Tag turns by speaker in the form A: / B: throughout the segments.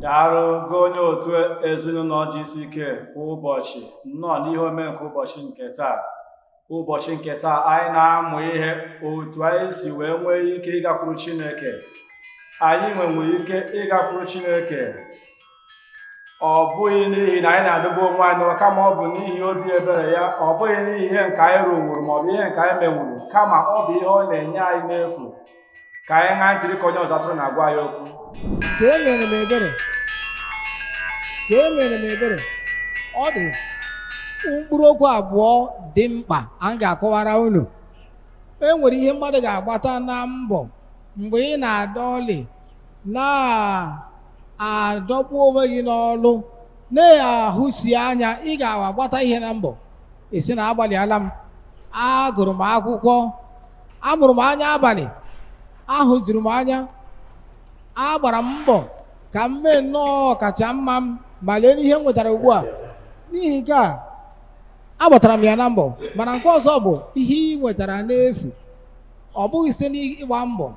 A: Daalụ gị onye otu ezinụlọ GCK kwa ụbọchị. Nnọọ n'ihe ome nke ụbọchị nke taa. Ụbọchị nke taa anyị na-amụ ihe otu anyị si wee nwee ike ịgakwuru Chineke. Anyị nwenwere ike ịgakwuru Chineke, ọ bụghị n'ihi na anyị na-adọgbu onwe anyị n'ọrụ, kama ọ bụ n'ihi obi ebere ya. Ọ bụghị n'ihi ihe nke anyị rụwuru maọbụ ihe nke anyị menwuru, kama ọ bụ ihe ọ na-enye anyị n'efu. Ka anyị ṅaa ntị dịka onye ọzụzụ atụrụ na-agwa anyị okwu.
B: Ka e mere m ebere, ka e mere m ebere. Ọ dị mkpụrụ okwu abụọ dị mkpa anyị ga-akọwara unu. E nwere ihe mmadụ ga-agbata na mbọ mgbe ị na-adọlị, na-adọgbu onwe gị n'ọlụ, na-ahụsi anya, ị ga-agbata ihe na mbọ. Ị sị na agbalịala m, agụrụ m akwụkwọ, amụrụ m anya abalị, ahụjuru m anya, agbara m mbọ ka m mee nnọọ ọkacha mma m, ma lee n'ihe m nwetara ugbu a. N'ihi nke a, agbatara m ya na mbọ. Mana nke ọzọ bụ ihe ị nwetara n'efu. Ọ bụghị site n'ịgba mbọ,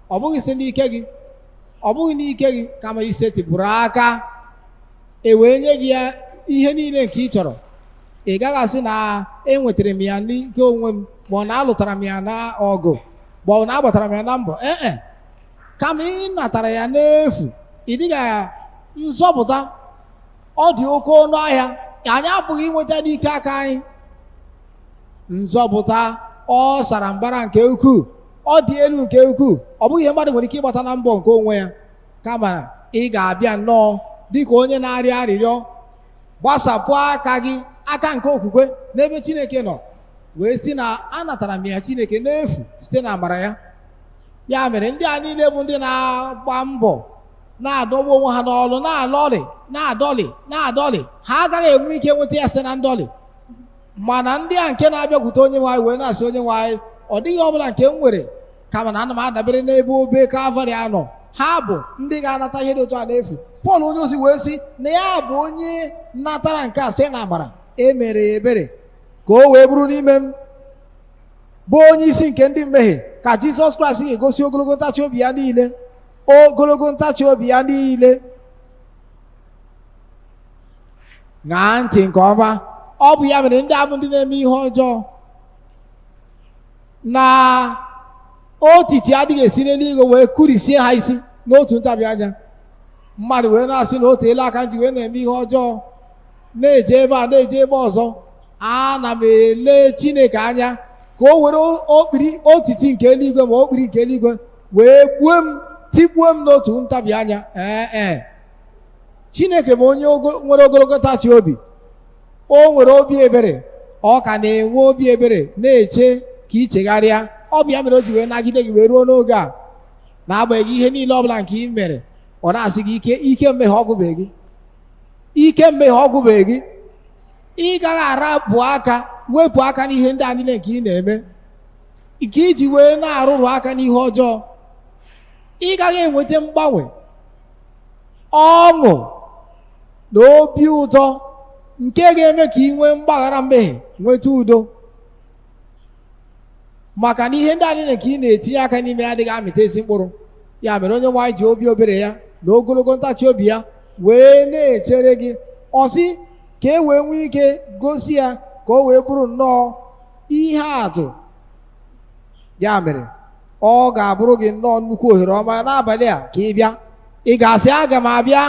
B: ọ bụghị site n'ike gị, ọ bụghị n'ike gị, kama i setịpụrụ aka e wee nye gị ya ihe niile nke ị chọrọ. Ị gaghị asị na enwetara m ya n'ike onwe m, ma ọ na alụtara m ya na ọgụ, ma ọ na agbatara m ya na mbọ. Ee e, kama ị natara ya n'efu. Ị dịghị nzọpụta, ọ dị oke ọnụ ahịa, anyị apụghị inweta n'ike aka anyị. Nzọpụta ọ sara mbara nke ukwuu, ọ dị elu nke ukwuu, ọ bụghị ihe mmadụ nwere ike ịgbata na mbọ nke onwe ya, kama ị ga-abịa nnọọ dịka onye na-arịọ arịrịọ, gbasapụ aka gị, aka nke okwukwe n'ebe Chineke nọ, wee sị na anatara m ya Chineke n'efu site na amara ya. Ya mere ndị a niile bụ ndị na-agba mbọ, na-adọgbu onwe ha n'ọlụ, na-alọlị, na-adọlị, na-adọlị, ha agaghị enwe ike nweta ya site na ndọlị. Mana ndị a nke na-abịakwute onye nwe anyị wee na-asị onye nwe anyị, ọ dịghị ọbụla nke m nwere, kama na ana m adabere n'ebe obe Kalvarị anọ, ha bụ ndị ga-anata ihe dị otu a n'efu. Pọl onyeozi wee sị na ya bụ onye natara nke a site na amara, e mere ya ebere ka o wee bụrụ n'ime m bụ onye isi nke ndị mmehie, ka Jizọs Kraịst ga-egosi ogologo ntachi obi ya niile, ogologo ntachi obi ya niile. Ṅaa ntị nke ọma. Ọ bụ ya mere ndị a bụ ndị na-eme ihe ọjọọ na otiti adịghị esi n'eluigwe wee kurisie ha isi n'otu ntabi anya. Mmadụ wee na-asị na o teela aka m ji wee na-eme ihe ọjọọ, na-eje ebe a, na-eje ebe ọzọ, ana m ele Chineke anya ka o were okpiri otiti nke eluigwe ma okpiri nke eluigwe wee gbuo m, tigbuo m n'otu ntabi anya. Ee e, Chineke bụ onye nwere ogologo ntachi obi, o nwere obi ebere, ọ ka na-enwe obi ebere na-eche ka ị chegharịa. Ọ bụ ya mere o ji wee nagide gị wee ruo n'oge a, n'agbanyeghị ihe niile ọbụla nke ị mere. Ọ na-asị gị ike, ike mmehie ọgwụbeghị gị, ike mmehie ọgwụbeghị gị. Ị gaghị arapụ aka, wepụ aka n'ihe ndị a niile nke ị na-eme, nke iji wee na-arụrụ aka n'ihe ọjọọ. Ị gaghị enweta mgbanwe, ọṅụ na obi ụtọ nke ga-eme ka ị nwee mgbaghara mmehie, nweta udo, maka na ihe ndị a niile nke ị na-etinye aka n'ime ya adịghị amịta ezi mkpụrụ. Ya mere onye nwe anyị ji obi ebere ya na ogologo ntachi obi ya wee na-echere gị. Ọ sị ka e wee nwee ike gosi ya ka o wee bụrụ nnọọ ihe atụ. Ya mere ọ ga-abụrụ gị nnọọ nnukwu ohere ọma n'abalị a ka ị bịa. Ị ga-asị aga m abịa.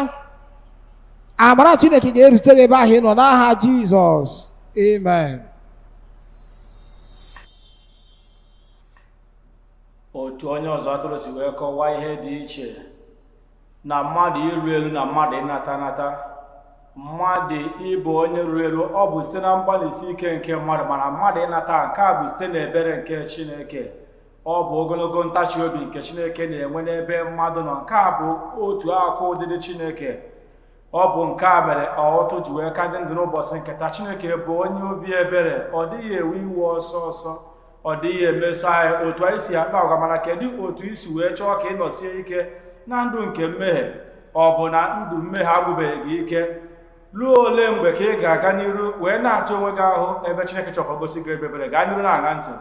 B: Amara Chineke ga-erute gị ebe ahụ ị nọ n'aha Jizọs. Amen.
A: Otu onye ọzụzụ atụrụ si wee kọwaa ihe dị iche na mmadụ iru elu na mmadụ ịnata anata. Mmadụ ịbụ onye ruru elu ọ bụ site na mgbalịsi ike nke mmadụ, mana mmadụ ịnata nke a bụ site n'ebere nke Chineke. Ọ bụ ogologo ntachi obi nke Chineke na-enwe n'ebe mmadụ nọ. Nke a bụ otu akụkụ ụdịdị Chineke. Ọ bụ nke a mere ọtụtụ ji wee ka dị ndụ n'ụbọchị nke taa. Chineke bụ onye obi ebere, ọ dịghị ewe iwe ọsọ ọsọ, ọ dịghị emeso anyị otu anyị si akpa agwa. Mana kedu otu i si wee chọọ ka ị nọsie ike na ndụ nke mmehie? Ọ bụ na ndụ mmehie agwụbeghị gị ike? Ruo ole mgbe ka ị ga-aga n'iru wee na-ata onwe gị ahụ ebe Chineke chọrọ ka o gosi gị ebere? Gaa n'iru na-aṅa ntị.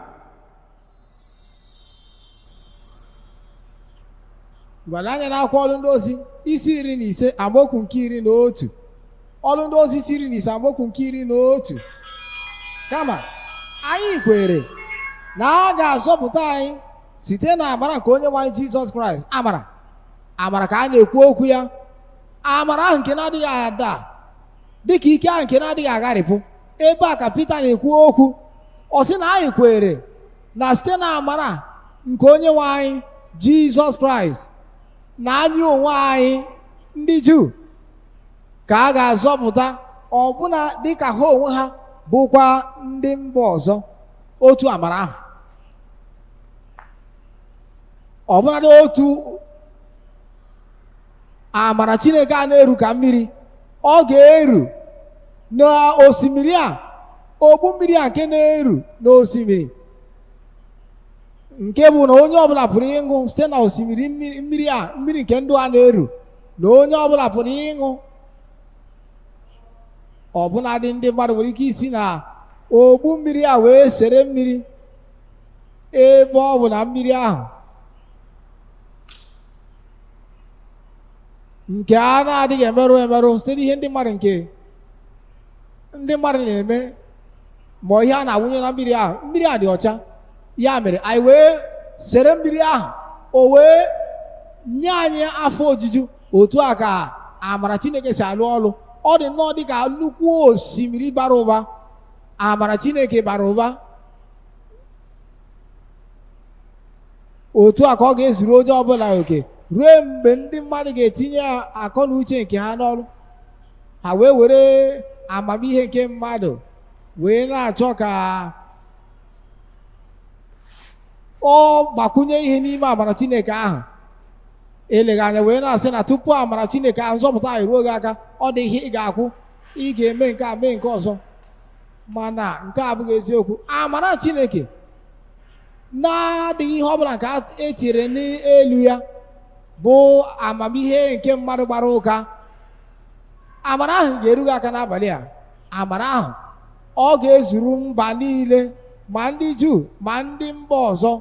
B: Gbara anya n'akwụkwọ Ọrụ Ndị Ozi isi 15 amaokwu nke 11. Ọrụ Ndị Ozi isi 15 amaokwu nke 11. Kama anyị kwere na a ga-azọpụta anyị site na amara nke onye nwe anyị Jizọs Kraịst. Amara, amara ka a na-ekwu okwu ya, amara ahụ nke na-adịghị ada dịka ike ahụ nke na-adịghị agharịpụ. Ebe a ka Pita na-ekwu okwu, ọ sị na anyị kwere na site na amara nke onye nwe anyị Jizọs Kraịst na anyị onwe anyị ndị Juu ka a ga-azọpụta, ọbụna dịka ha onwe ha bụkwa ndị mba ọzọ. Otu amara ahụ, ọbụnadị otu amara Chineke a na-eru ka mmiri, ọ ga-eru n'osimiri a, ogbu mmiri a nke na-eru n'osimiri, nke bụ na onye ọbụla pụrụ ịṅụ site na osimiri mmiri a, mmiri nke ndụ a na-eru, na onye ọbụla pụrụ ịṅụ. Ọbụnadị ndị mmadụ nwere ike isi na ogbu mmiri a wee sere mmiri, ebe ọ bụ na mmiri ahụ nke a na-adịghị emerụ emerụ site n'ihe ndị mmadụ nke ndị mmadụ na-eme, ma ihe a na-awụnye na mmiri ahụ, mmiri a dị ọcha. Ya mere anyị wee sere mmiri ahụ, o wee nye anyị afọ ojuju. Otu a ka amara Chineke si alụ ọlụ. Ọ dị nnọọ dị ka nnukwu osimiri bara ụba. Amara Chineke bara ụba. Otu a ka ọ ga-ezuru onye ọbụla oke ruo mgbe ndị mmadụ ga-etinye akọ na uche nke ha n'ọrụ, ha wee were amamihe nke mmadụ wee na-achọ ka ọ gbakwunye ihe n'ime amara Chineke ahụ. Eleghị anya wee na-asị na tupu amara Chineke ahụ nzọpụta ahụ eruo gị aka, ọ dị ihe ị ga-akwụ, ị ga-eme nke a, mee nke ọzọ. Mana nke a abụghị eziokwu. Amara Chineke na-adịghị ihe ọbụla nke e tinyere n'elu ya bụ amamihe nke mmadụ gbara ụka. Amara ahụ ga-eru gị aka n'abalị a. Amara ahụ ọ ga-ezuru mba niile, ma ndị Juu ma ndị mba ọzọ,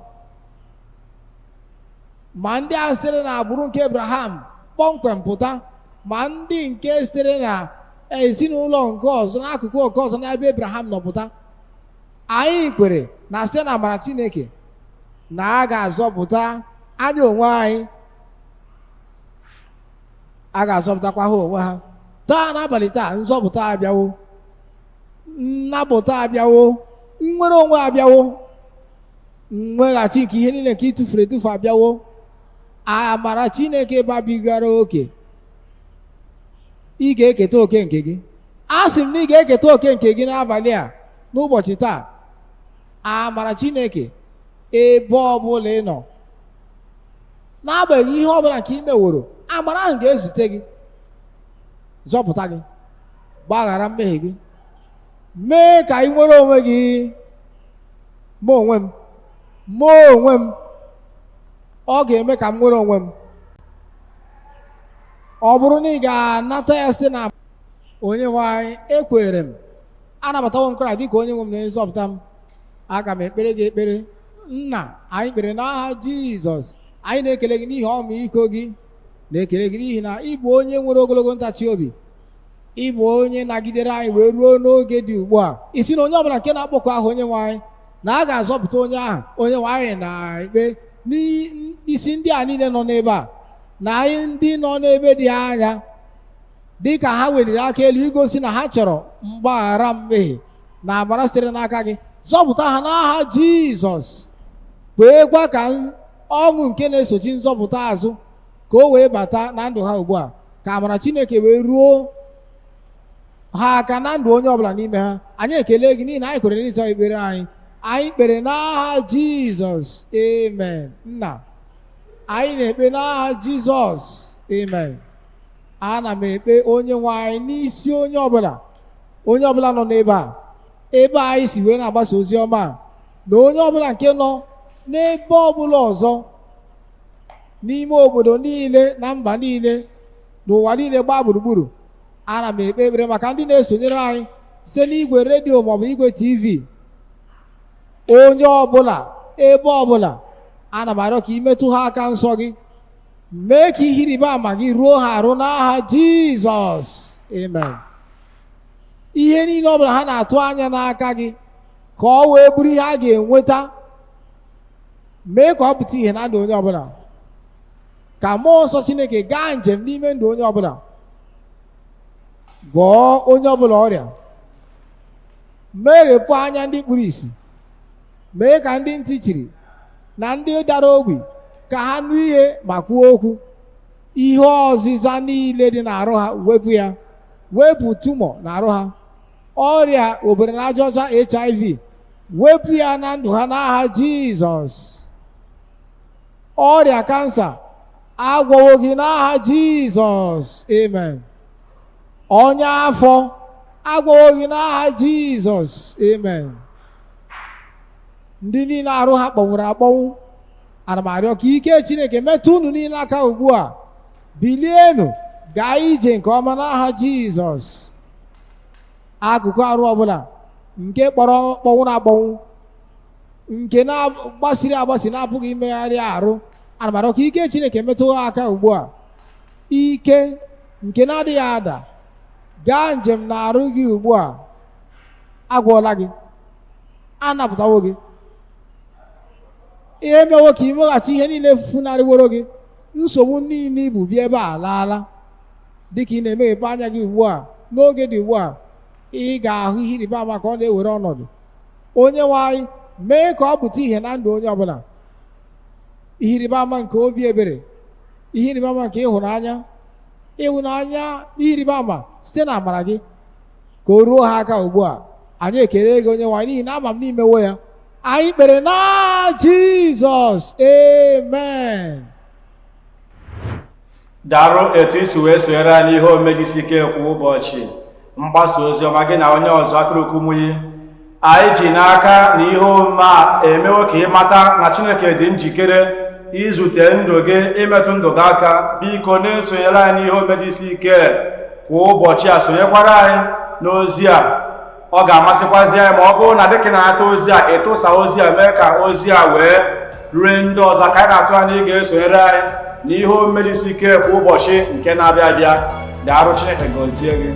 B: ma ndị ahụ sitere na agbụrụ nke Abraham kpọmkwem pụta, ma ndị nke sitere na ezinụlọ nke ọzọ n'akụkụ nke ọzọ n'ebe Abraham nọ pụta. Anyị kwere na site na amara Chineke na a ga-azọpụta anyị onwe anyị, a ga-azọpụtakwa ha onwe ha. Taa n'abalị taa, nzọpụta abịawo, nnapụta abịawo, nnwere onwe abịawo, mweghachi nke ihe niile nke ị tụfuru etufu abịawo. Amara Chineke babigara oke. Ị ga-eketa oke nke gị. A sị m na ị ga-eketa oke nke gị n'abalị a, n'ụbọchị taa. Amara Chineke ebe ọbụla ị nọ, n'agbanyeghị ihe ọbụla nke ị meworo, amara ahụ ga-ezute gị, zọpụta gị, gbaghara mmehie gị, mee ka ị nwere onwe gị. Mụ onwe m, mụ onwe m, ọ ga-eme ka m nwere onwe m. Ọ bụrụ na ị ga-anata ya site na onye nwe anyị, ekwere m, anabatawo m Kraịst dịka onye nwe m na onye nzọpụta m. Aga m ekpere gị ekpere. Nna, anyị kpere n'aha Jizọs. Anyị na-ekele gị n'ihi ọmịiko gị, na-ekele gị n'ihi na ị bụ onye nwere ogologo ntachi obi, ị bụ onye nagidere anyị wee ruo n'oge dị ugbu a. Ị sị na onye ọbụla nke na-akpọku aha onye nwe anyị na a ga-azọpụta onye ahụ. Onye nwe anyị na-ekpe n'isi ndị a niile nọ n'ebe a na anyị ndị nọ n'ebe dị anya, dị ka ha weliri aka elu igosi na ha chọrọ mgbaghara mmehie na amara sitere n'aka gị. Zọpụta ha n'aha Jizọs. Kweekwa ka ọṅụ nke na-esochi nzọpụta azụ ka o wee bata na ndụ ha ugbu a, ka amara Chineke wee ruo ha aka na ndụ onye ọbụla n'ime ha. Anyị ekele gị n'ihi na anyị kwere n'ịzọ ekpere anyị. Anyị kpere n'aha Jizọs, amen. Nna, anyị na-ekpe n'aha Jizọs, amen. Ana m ekpe onye nwe anyị n'isi onye ọbụla, onye ọbụla nọ n'ebe a, ebe anyị si wee na-agbasa ozi ọma a, na onye ọbụla nke nọ n'ebe ọbụla ọzọ n'ime obodo niile na mba niile n'ụwa niile gbaa gburugburu. Ana m ekpe ekpere maka ndị na-esonyere anyị site n'igwe redio maọbụ igwe TV. Onye ọbụla, ebe ọbụla, ana m arịọ ka ị metụ ha aka nsọ gị, Mee ka ihe ịrịba ama gị ruo ha arụ n'aha Jizọs. Amen. Ihe niile ọbụla ha na-atụ anya n'aka gị ka ọ wee bụrụ ihe a ga-enweta, mee ka ọ pụta ihe na ndụ onye ọbụla. Ka mmụọ nsọ Chineke gaa njem n'ime ndụ onye ọbụla, gwọọ onye ọbụla ọrịa, meghepụ anya ndị kpuru ìsì, mee ka ndị ntị chiri na ndị dara ogbi ka ha nụ ihe ma kwuo okwu. Ihe ọzịza niile dị n'arụ ha, wepụ ya. Wepụ tumor n'arụ ha, ọrịa obiri na aja ọcha, HIV, wepụ ya na ndụ ha n'aha Jizọs. Ọrịa kansa, agwọwo gị n'aha Jizọs. Amen. Ọnya afọ, agwọwo gị n'aha Jizọs. Amen. Ndị niile arụ ha kpọnwụrụ akpọnwụ, ana m arịọ ka ike Chineke metụ unu niile aka ugbu a. Bilienu gaa ije nke ọma n'aha Jizọs. Akụkụ arụ ọbụla nke kpọrọ kpọnwụrụ akpọnwụ, nke na-agbasiri agbasi, na-apụghị imegharị arụ, ana m arịọ ka ike Chineke metụ ha aka ugbu a. Ike nke na-adịghị ada, gaa njem na arụ gị ugbu a. Agwọọla gị, anapụtawo gị. Ihe mewo ka imeghachi ihe niile funarịworo gị. Nsogbu niile ibu bịa ebe a laala. Dịka ị na-emeghepe anya gị ugbu a, n'oge dị ugbu a, ị ga-ahụ ihe ịrịba ama ka ọ na-ewere ọnọdụ. Onye nwe anyị, mee ka ọ pụta ihe na ndụ onye ọbụla, ihe ịrịba ama nke obi ebere, ihe ịrịba ama nke ịhụnanya, ịhụnanya, ihe ịrịba ama site na amara gị, ka o ruo ha aka ugbu a. Anyị ekele gị, onye nwe anyị, n'ihi na ama m n'imewo ya. Anyị kpere na Jizọs. Amen.
A: Darụ etu isi wee sonyere anyị ihe omume Jisi Ike kwa ụbọchị, mgbasa ozi ọma gị na onye ọzụ atụrụ Kumuyi. Anyị ji n'aka na ihe omume a emewo ka ị mata na Chineke dị njikere izute ndụ gị, imetụ ndụ gị aka. Biko na-esonyere anyị n'ihe omume Jisi Ike kwa ụbọchị a. Sonyekwara anyị n'ozi a. Ọ ga-amasịkwazi anyị ma ọ bụrụ na dịka ị na-ata ozi a, ịtụsa ozi a, mee ka ozi a wee rue ndị ọzọ ka anyị na-atụ anya ị ga-esonyere anyị na ihe omume Jisi Ike kwa ụbọchị nke na-abịa abịa. Daalụ, Chineke gọzie gị.